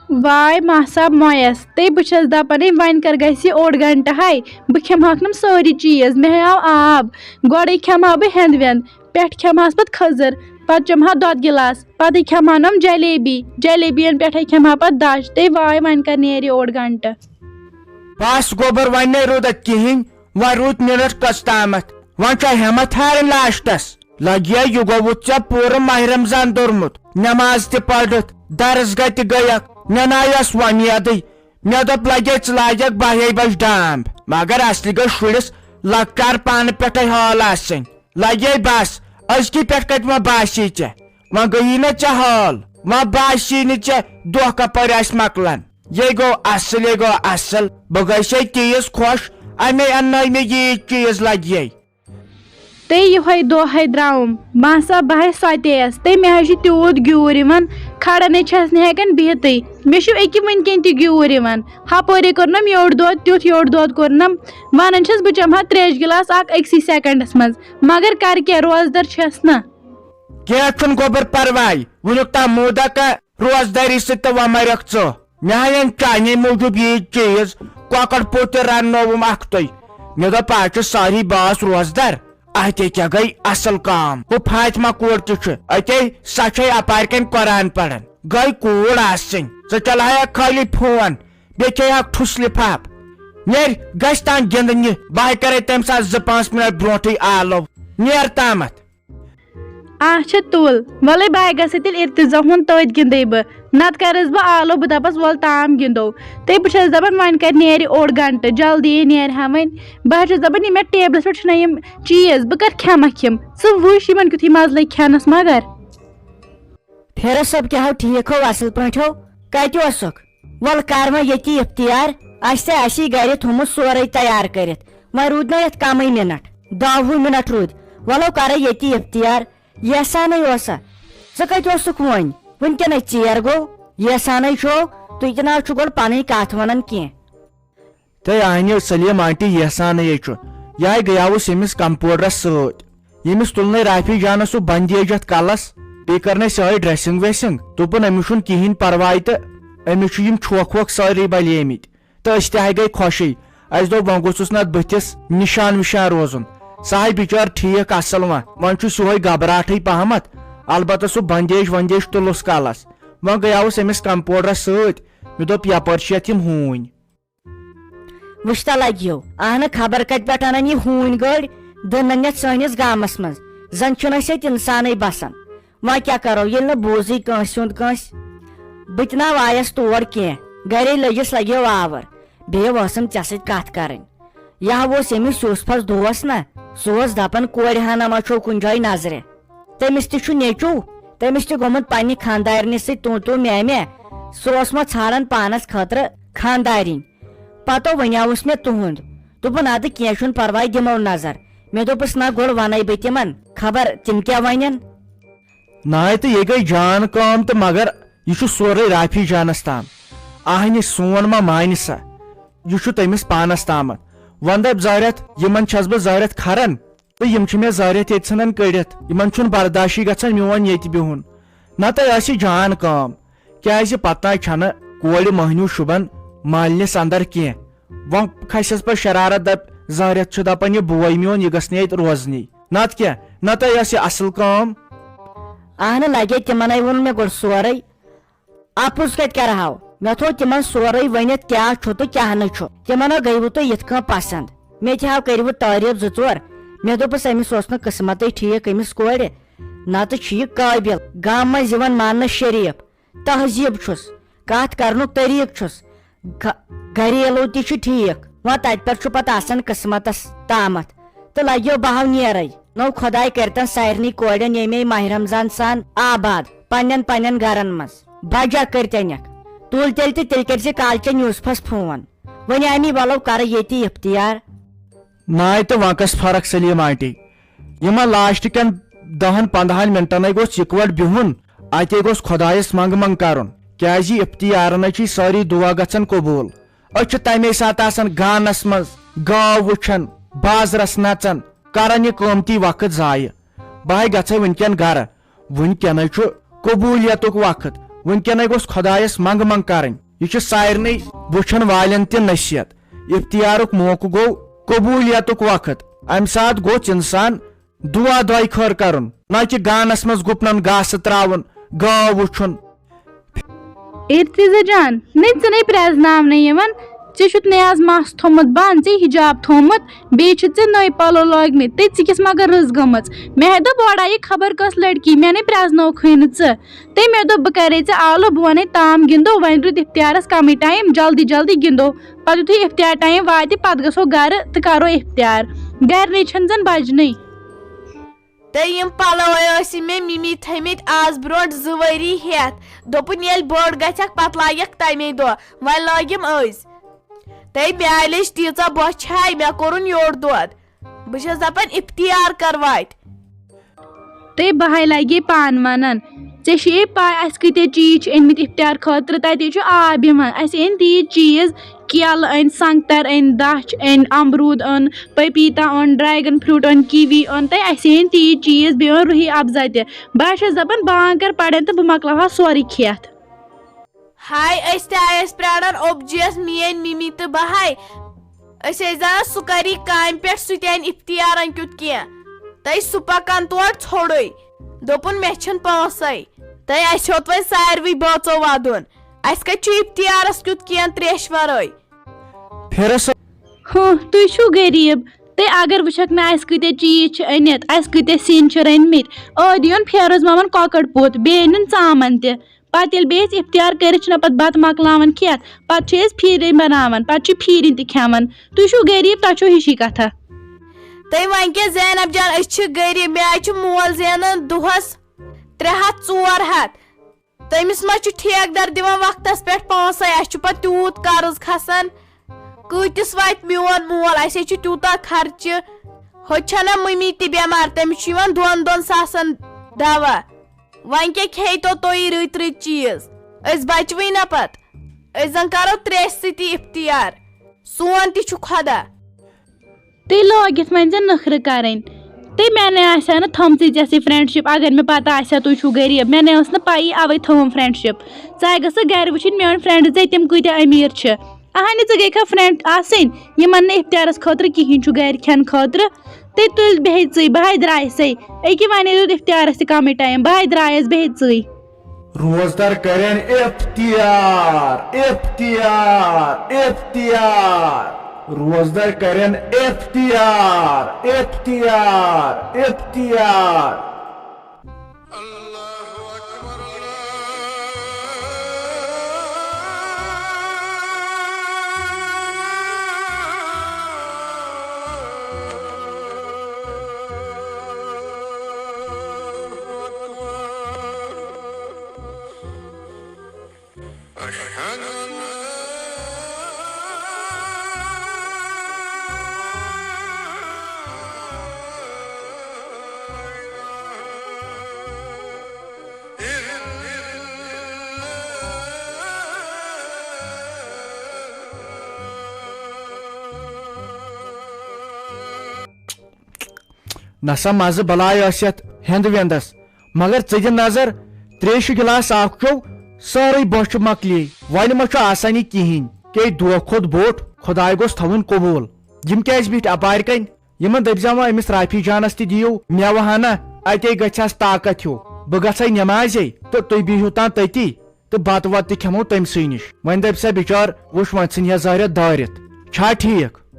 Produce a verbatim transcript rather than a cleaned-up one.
واے ماسا مویس، تہٕ بہٕ چھَس دَپان، ہے، وۄنۍ کر گژھِ یہِ اوٚڑ گھنٹہٕ ہاے، بہٕ کھٮ۪مہٕ ہاکھ نہٕ سٲری چیٖز، مےٚ ہاے آو آب، گۄڈَے کھٮ۪مہٕ ہا بہٕ ہٮ۪نٛد وٮ۪نٛد، پٮ۪ٹھ کھٮ۪مہٕ ہاس پَتہٕ کھٔزٕر، پَتہٕ چٮ۪مہٕ ہا دۄدٕ گِلاس، پَتہٕ کھٮ۪مہٕ ہا نۄم جلیبی، جلیبیَن پٮ۪ٹھَے کھٮ۪مہٕ ہا پَتہٕ دَچھ، تہٕ واے وۄنۍ کر نیرِ یہِ اوٚڑ گھنٹہٕ۔ بس گوٚبر، وۄنۍ نے روٗد اَتہِ کِہیٖنۍ، وۄنۍ روٗد مِنٹ کٔژ تامَتھ، وۄنۍ چھا ہٮ۪مَتھ ہارٕنۍ لاسٹَس؟ لگیا یہِ گوٚوُتھ ژےٚ پوٗرٕ ماہِ رمضان دوٚرمُت، نماز تہِ پٔرِتھ، درس گاہ تہِ گٔیَکھ، مےٚ نہ آیَس وۄمیدٕے۔ مےٚ دوٚپ لگے ژٕ لاگکھ باہے بجہِ ڈامب، مگر اصلی گٔژھ شُرِس لۄکچار پانہٕ پٮ۪ٹھے حال آسٕنۍ۔ لگے بس، أزکی پٮ۪ٹھ کتہِ وۄنۍ باسی ژےٚ؟ وۄنۍ گٔیی نہ ژےٚ حال، وۄنۍ باسی نہٕ ژےٚ دۄہ کپٲرۍ آسہِ مۄکلان۔ یے گوٚو اصل، یے گوٚو اصل، بہٕ گٔیسے تیٖژ خۄش، امے اننٲے مےٚ ییٖتۍ چیٖز لگے۔ تہٕ یِہوٚے دۄہ ہے درٛاوُم۔ باسا بہٕ ہے سۄتییَس۔ تہٕ مےٚ حظ چھُ تیوٗت گیوٗر یِوان، کھڑا نے چھَس نہٕ ہٮ۪کان بِہتٕے۔ مےٚ چھُ أکہِ وٕنۍ کٮ۪ن تہِ گیوٗر یِوان۔ ہَپٲرے کوٚرنَم یوٚڑ دۄد، تیُتھ یوٚڑ دۄد کوٚرنَم۔ وَنان چھَس بہٕ چٮ۪مہٕ ہا ترٛیشہِ گِلاس اَکھ أکسٕے سٮ۪کنٛڈَس منٛز۔ مگر کَرٕ کیٛاہ، روزدَر چھَس نہ۔ کینٛہہ چھُنہٕ گوٚبُر پرواے، وٕنیُک تام موٗدہ کانٛہہ روزدٲری سۭتۍ تہٕ وۄنۍ مَرٮ۪کھ ژٕ۔ مےٚ ہا أنۍ چانے موٗجوٗب ییٖتۍ چیٖز، کۄکر پوٗت تہِ رننووُم اکھتُے۔ مےٚ دوٚپ، آز چھِ سٲری باس روزدر، اَتہِ کیٛاہ گٔے اصل کٲم؟ ہُہ فاطمہ کوٗر تہِ چھِ اَتے، سۄ چھے اپارِ کنۍ قرآن پران۔ گٔے کوٗر آسٕنۍ، ژٕ چلاوکھ خٲلی فون، بیٚیہِ کھیٚیہِ ہاکھ ٹھُس لفاف۔ نیر، گژھِ تام گِنٛدنہِ، بہٕ ہا کرے تمہِ ساتہٕ زٕ پانٛژھ منٹ برونٹھٕے آلو۔ نیر تامتھ۔ اچھا تُل، وَلَے بہٕ گژھٕ تیٚلہِ ارتزا ہُنٛد تٔتۍ گِنٛدَے بہٕ، نَتہٕ کَرَس بہٕ آلو، بہٕ دَپَس وَلہٕ تام گِنٛدو۔ تہٕ بہٕ چھَس دَپان وۄنۍ کَتہِ نیرِ اوٚڑ گھنٹہٕ، جلدی نیرِ ہا وۄنۍ۔ بہٕ حظ چھَس دَپان یہِ مےٚ ٹیبلَس پٮ۪ٹھ چھُنہ یِم چیٖز، بہٕ کَتہِ کھٮ۪مَکھ یِم؟ ژٕ وٕچھ یِمَن کیُتھُے مَزٕ لَگہِ کھٮ۪نَس مگر۔ فیروز صٲب کیٛاہ ہو، ٹھیٖک ہو، اَصٕل پٲٹھۍ ہو؟ کَتہِ اوسُکھ؟ وَلہٕ کر وۄنۍ ییٚتی اِفتِیار، اَسہِ تہِ آسی گرِ تھوٚمُت سورُے تیار کٔرِتھ، وۄنۍ روٗدۍ نہ یَتھ کَمٕے مِنٹ، دَہ وُہ مِنٹ روٗدۍ، وَلو کَرو ییٚتی اِفتِیار۔ یہِ احسانٕے اوسا؟ ژٕ کَتہِ اوسُکھ وۄنۍ؟ وٕنکٮ۪نَے ژیر گوٚو، یہِ احسانٕے چھُو؟ تُہۍ تہِ نہ حظ چھُو گۄڈٕ پَنٕنۍ کَتھ وَنان کینٛہہ۔ تہٕ اَنہِ سلیٖم آنٹی یہِ احسانٕے چھُ، یہِ ہاے گٔیاوُس ییٚمِس کمپوڈرَس سۭتۍ۔ ییٚمِس تُلنَے رافی جانَس سُہ بندیج یَتھ کَلَس، بیٚیہِ کٔرنَے سۄے ڈریسنگ ویسنگ۔ دوٚپُن، أمِس چھُنہٕ کِہیٖنۍ پرواے تہٕ أمِس چھِ یِم چھوکھ ووکھ سٲری بلیمٕتۍ۔ تہٕ أسۍ تہِ ہاے گٔے خۄشٕے۔ اَسہِ دوٚپ، وۄنۍ گوٚژھُس نہ اَتھ بٕتھِس نِشان وِشان روزُن۔ سُہ ہاے بِچار ٹھیٖک اَصٕل وۄنۍ۔ وۄنۍ چھُ سُہ ہاے گھبراٹھٕے پہمتھ۔ البتہ سُہ بندیج وندیج تُلُس کَلَس۔ وۄنۍ گٔیاوُس أمِس کمپوڈرَس سۭتۍ۔ مےٚ دوٚپ، یَپٲرۍ چھِ یَتھ یِم ہوٗنۍ۔ وٕچھتہ لگیو، اہنہٕ خبر کتہِ پٮ۪ٹھ انن یہِ ہوٗنۍ گٔڑۍ، دٕنن یتھ سٲنِس گامس منٛز، زن چھُنہٕ اسہِ ییٚتہِ انسانٕے بسان۔ وۄنۍ کیٛاہ کرو، ییٚلہِ نہٕ بوٗزٕے کٲنٛسہِ ہُنٛد کٲنٛسہِ۔ بہٕ تہِ نا وایس تور کینٛہہ، گرے لٔجِس لگیو آور، بیٚیہِ ٲسٕم ژےٚ سۭتۍ کتھ کرٕنۍ۔ یہِ ہا اوس ییٚمِس یوسفس دوس نا، سُہ اوس دپان کورِ ہنا ما چھو کُنہِ جایہِ نظرِ۔ تٔمِس تہِ چھُ نیٚچوٗ، تٔمِس تہِ گوٚمُت پننہِ خانٛدارنہِ سۭتۍ تو تو میں میں۔ سُہ اوس وۄنۍ ژھانڈان پانس خٲطرٕ خانٛدارِنۍ۔ پتو ونیاوُس مےٚ تُہُنٛد۔ دوٚپُن، ادٕ کینٛہہ چھُنہٕ پرواے، دِمو نظر۔ مےٚ دوٚپُس، نہ، گۄڈٕ ونَے بہٕ تِمن، خبر تِم کیٛاہ ونن۔ ناے تہٕ یہِ گٔے جان کٲم تہٕ مگر یہِ چھُ سورُے رافی جانس تام۔ آہنہِ سون ما مانہِ سا؟ یہِ چھُ تٔمِس پانس تامتھ۔ وۄنۍ دپہِ زٲرِتھ، یِمن چھَس بہٕ زٲرِتھ کھران۔ تہٕ یِم چھِ مےٚ زٲرِتھ ییٚتہِ ژھٕنان کٔڑِتھ۔ یِمن چھُنہٕ برداشٕے گژھان میون ییٚتہِ بِہُن۔ نتہٕ ٲس یہِ جان کٲم۔ کیازِ پتہ چھنہٕ کورِ مٔہنیوٗ شوٗبان مالنِس اندر کینٛہہ۔ وۄنۍ کھسٮ۪س پتہٕ شرارت، دپہِ زٲرِتھ چھُ دپان، یہِ بوے میون، یہِ گژھِ نہٕ ییٚتہِ روزنٕے۔ نتہٕ کیٛاہ؟ نتہٕ ٲس یہِ اصل کٲم۔ اہنہٕ لگے تِمنے ووٚن مےٚ گۄڈٕ سورُے۔ اپُز کتہِ کرٕہاو؟ مےٚ تھوٚو تِمن سورُے ؤنِتھ کیٛاہ چھُ تہٕ کیٛاہ نہٕ چھُ۔ تِمن ہا گٔیوٕ تُہۍ یِتھ کٔنۍ پسند۔ مےٚ تہِ ہاو کٔرِوٕ تعریف زٕ ژور۔ مےٚ دوٚپُس، أمِس اوس نہٕ قٕسمتٕے ٹھیٖک أمِس کورِ۔ نتہٕ چھُ یہِ قٲبِل۔ گامہٕ منٛز یِوان ماننہٕ شریٖف۔ تہذیٖب چھُس۔ کتھ کرنُک طریٖقہٕ چھُس۔ گ-، گریلو تہِ چھُ ٹھیٖک۔ وۄنۍ تتہِ پٮ۪ٹھ چھُ پتہٕ آسان قٕسمتس تامتھ۔ تہٕ لگیو بہو نیرے۔ نو خۄداے کٔرتن سارنٕے کورٮ۪ن ییٚمے ماہِ رمضان سان آباد پننٮ۪ن پننٮ۪ن گرن منٛز۔ بجا کٔرتنکھ۔ تُل تیٚلہِ تہٕ تیٚلہِ کٔرۍ زِ کالچن یوسفس فون۔ وۄنۍ آمی ولو کرٕ ییٚتی اِفتیار۔ ناے تہٕ وۄنۍ کس فرق سلیٖم آنٹی؟ یِمن لاسٹ کٮ۪ن دہن پندہن منٹن گوٚژھ یِکوٹ بِہُن۔ اتے گوٚژھ خۄدایس منٛگ منٛگ کرُن۔ کیازِ اِفتیارن چھِ سٲری دُعا گژھان قبوٗل۔ أسۍ چھِ تَمے ساتہٕ آسان گانَس منٛز، گاو وٕچھان، بازرَس نَژان، کران یہِ قۭمتی وقت ضایع۔ بہٕ ہاے گژھے وٕنکٮ۪ن گرٕ۔ وٕنکٮ۪نَے چھُ قبوٗلیتُک وقت۔ وٕنکیٚنَے گوٚژھ خۄدایَس منٛگہٕ منٛگ کَرٕنۍ۔ یہِ چھُ سارنٕے وٕچھَن والٮ۪ن تہِ نصیحت۔ افطارُک موقعہٕ گوٚو قبولیتُک وقت۔ اَمہِ ساتہٕ گوٚژھ اِنسان دُعا دۄیہِ خٲر کَرُن، نہ کہِ گانَس منٛز گُپنَن گاسہٕ ترٛاوُن، گٲو وٕچھُن۔ ارتضی جان، نٔے ژٕ نَے پرٛزناونہٕ یِوان۔ ژےٚ چھُتھ نَے آز مَس تھوٚمُت بنٛد، ژےٚ حجاب تھوٚمُت، بیٚیہِ چھِ ژےٚ نٔے پَلو لٲگمٕتۍ، تہٕ ژٕ کِس مگر رٕژ گٔمٕژ؟ مےٚ ہَے دوٚپ، وۄڑا یہِ خبر کۄس لڑکی، مےٚ نَے پرٛزنٲوکھٕے نہٕ ژٕ۔ تہٕ مےٚ دوٚپ، بہٕ کَرے ژےٚ آلو، بہٕ وَنے تام گِنٛدو، وۄنۍ روٗد افطارَس کَمٕے ٹایم، جلدی جلدی گِنٛدو۔ پَتہٕ یُتھُے افطار ٹایم واتہِ، پَتہٕ گژھو گَرٕ تہٕ کَرو افطار۔ گَرِ نَے چھَنہٕ زَن بَجنٕے۔ تہٕ یِم پَلو ٲسۍ مےٚ مِمی تھٲیمٕتۍ آز برونٛٹھ زٕ ؤری ہٮ۪تھ۔ دوٚپُن، ییٚلہِ بٔڑ گژھکھ، پَتہٕ لاگَکھ تَمے دۄہ۔ وۄنۍ لٲگِم أزۍ۔ تہٕ میٛانہِ لیٚج تیٖژاہ بۄچھِ ہاے، مےٚ کوٚرُن یوٚڑ دۄد۔ بہٕ چھَس دَپان، افطار کر واتہِ۔ تہٕ بہٕ ہاے لگے پانہٕ وَنان، ژےٚ چھے پَے اَسہِ کۭتیٛاہ چیٖز چھِ أنۍمٕتۍ افطار خٲطرٕ، تَتے چھُ آب یِوان۔ اَسہِ أنۍ تیٖتۍ چیٖز، کیلہٕ أنۍ، سنٛگتر أنۍ، دَچھ أنۍ، اَمروٗد اوٚن، پٔپیٖتا اوٚن، ڈریگن فروٗٹ اوٚن، کیٖوی اوٚن، تہٕ اَسہِ أنۍ تیٖتۍ چیٖز، بیٚیہِ اوٚن رُہی افزا تہِ۔ بہٕ ہا چھَس دَپان، بہٕ ہا کَرٕ پَڑھن تہٕ بہٕ مۄکلاوہا سورُے کھٮ۪تھ۔ ہاے، أسۍ تہِ آیس پراران اوٚبجیس، میٲنۍ مِمی تہٕ بہٕ۔ ہاے، أسۍ ٲسۍ دپان سُہ کری کامہِ پٮ۪ٹھ، سُہ تہِ انہِ افطارن کیُتھ کینٛہہ۔ تہٕ سُہ پکان تور ژھوٚڑُے، دوٚپُن، مےٚ چھِنہٕ پونٛسے۔ تہٕ اسہِ ہیوٚت وۄنۍ ساروٕے بٲژو ودُن، اسہِ کتہِ چھُ افطارس کیُتھ کینٛہہ تریشہِ ورٲے؟ پھرس۔ ہُہ، تُہۍ چھِو غریٖب۔ تہٕ اگر وٕچھکھ نہٕ اسہِ کۭتیٛاہ چیٖز چھِ أنِتھ، اسہِ کۭتیٛاہ سِنۍ چھِ رٔنۍمٕتۍ، ٲدۍ یُن پھیروز مامن کۄکر پوٗت، بیٚیہِ أنِن ژامن تہِ۔ پتہٕ ییٚلہِ بیٚیہِ أسۍ افطار کٔرِتھ چھِنہ پتہٕ بتہٕ مۄکلاوان کھٮ۪تھ، پتہٕ چھِ أسۍ پھیٖرِنۍ بناوان، پتہٕ چھِ پھیٖرِنۍ تہِ کھٮ۪وان۔ تُہۍ چھِو غریٖب، تۄہہِ چھو ہِشی کتھا۔ تہٕ وۄنۍ کیٛاہ زینب جان، أسۍ چھِ غریٖب، مےٚ حظ چھِ مول زینان دۄہس ترٛےٚ ہتھ ژور ہتھ۔ تٔمِس ما چھُ ٹھیکہٕ در دِوان وقتس پٮ۪ٹھ پونٛسے؟ اَسہِ چھُ پتہٕ تیوٗت قرض کھسان۔ کۭتِس واتہِ میون مول؟ اَسہِ ہے چھُ تیوٗتاہ خرچہٕ۔ ہُتہِ چھَنہ مٔمی تہِ بٮ۪مار، تٔمِس چھُ یِوان دۄن دۄن ساسن دوا۔ وۄنۍ کیٛاہ کھیٚیتو تُہۍ رٕتۍ رٕتۍ چیٖز؟ أسۍ بچوٕے نہ پتہٕ۔ أسۍ زن کرو تریشہِ سۭتی افطار۔ سون تہِ چھُ خۄدا۔ تہٕ لٲگِتھ وۄنۍ ژےٚ نخرٕ کرٕنۍ۔ تہٕ مےٚ نے آسہِ ہا نہٕ تھٲمژٕے ژےٚ سۭتۍ friendship، اگر مےٚ پتہ آسہِ ہا تُہۍ چھِو غریٖب۔ مےٚ نے ٲس نہٕ پَیی، اَوَے تھٲوٕم friendship۔ ژٕ ہا گٔژھٕکھ گرِ وٕچھِنۍ میٲنۍ friend ژےٚ تِم کۭتیٛاہ أمیٖر چھِ۔ اہنہِ، ژٕ گٔے کھا friend آسٕنۍ یِمن نہٕ افطارس خٲطرٕ کِہیٖنۍ چھُ گرِ کھٮ۪نہٕ خٲطرٕ؟ تہٕ تُلۍ بیٚہہِ ژٕے، بہٕ ہاے درٛایسَے۔ أکہِ وَنے روٗد افطارس تہِ کمٕے time، بہٕ ہاے درٛایس، بیٚہہِ ژٕے۔ روزدر کرن افطار، افطار، افطار۔ روزدر کرن افطار، افطار، افطار۔ اللہ اکبر، اللہ۔ أشهد أن لا إله إلا الله۔ نسا مزٕ بلاے ٲسِتھ ہٮ۪نٛد وٮ۪نٛدس، مگر ژٕ دِ نظر، تریشہِ گلاس اکھ چو، سٲرٕے بۄچھِ مۄکلے۔ وۄنۍ ما چھُ آسان یہِ کِہیٖنۍ؟ کے دۄہ کھۄتہٕ بوٚٹھ، خۄداے گوٚژھ تھاوُن قبوٗل۔ یِم کیٛازِ بیٖٹھۍ اپارِ کنۍ؟ یِمن دٔپۍ زٮ۪و وۄنۍ أمِس رافی جانس تہِ دِیِو مٮ۪وٕ ہنا، اتے گژھِ ہس طاقت ہیوٗ۔ بہٕ گژھے نٮ۪مازے تہٕ تُہۍ بِہِو تام تٔتی۔ تہٕ بتہٕ وتہٕ تہِ کھٮ۪مو تٔمۍ سٕے نِش۔ وۄنۍ دپہِ سا بِچار، وٕچھ وۄنۍ ژھٕنہِ ہا زہرٮ۪تھ دٲرِتھ۔ چھا ٹھیٖک؟